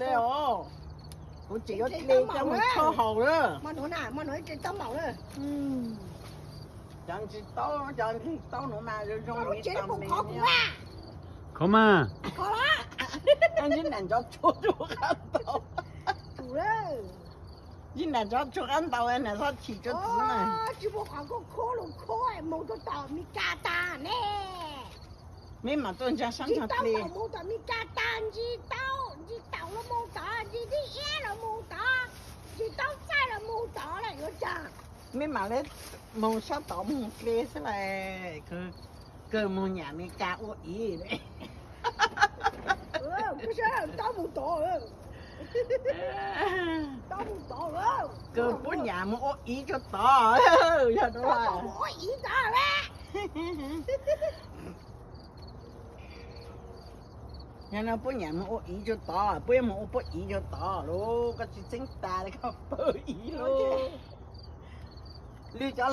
le os. Kuv tseem yuav hle coj mus tshuab haus lawm. Cov ntsis taub, cov ntsis taub nuav mas zoo zoo li tau me. Khov mas. Ib nam ntov tshuab rua qab ntaus. Ib nam ntov tshuab qab ntaus, nam txhob chim rua txiv na. Tsis muaj qhov koj khuab los khuab mus rau tom Mes Kas tag ne. Meb mam tuaj ntsaag sab ntsaag dle. Mus tom Mes Kas tag, ntsis taub, ntsis taub los mus tod, ntsis dib iab los mus tod, ntsis taub txaij los mus tod lawm yuav tsaag. Meb mam le moog sab tod moog dle xwb las, kawg moog nyam Mes Kas ua ib. Kawg puab nyam moog ua ib rua tod, yog dua. Yog no puab nyam moog ua ib rua tod, puab yuav moog ua puab ib rua tod lauj, koj tsis txeeb tas li koj pawg ib lauj. Lwm cov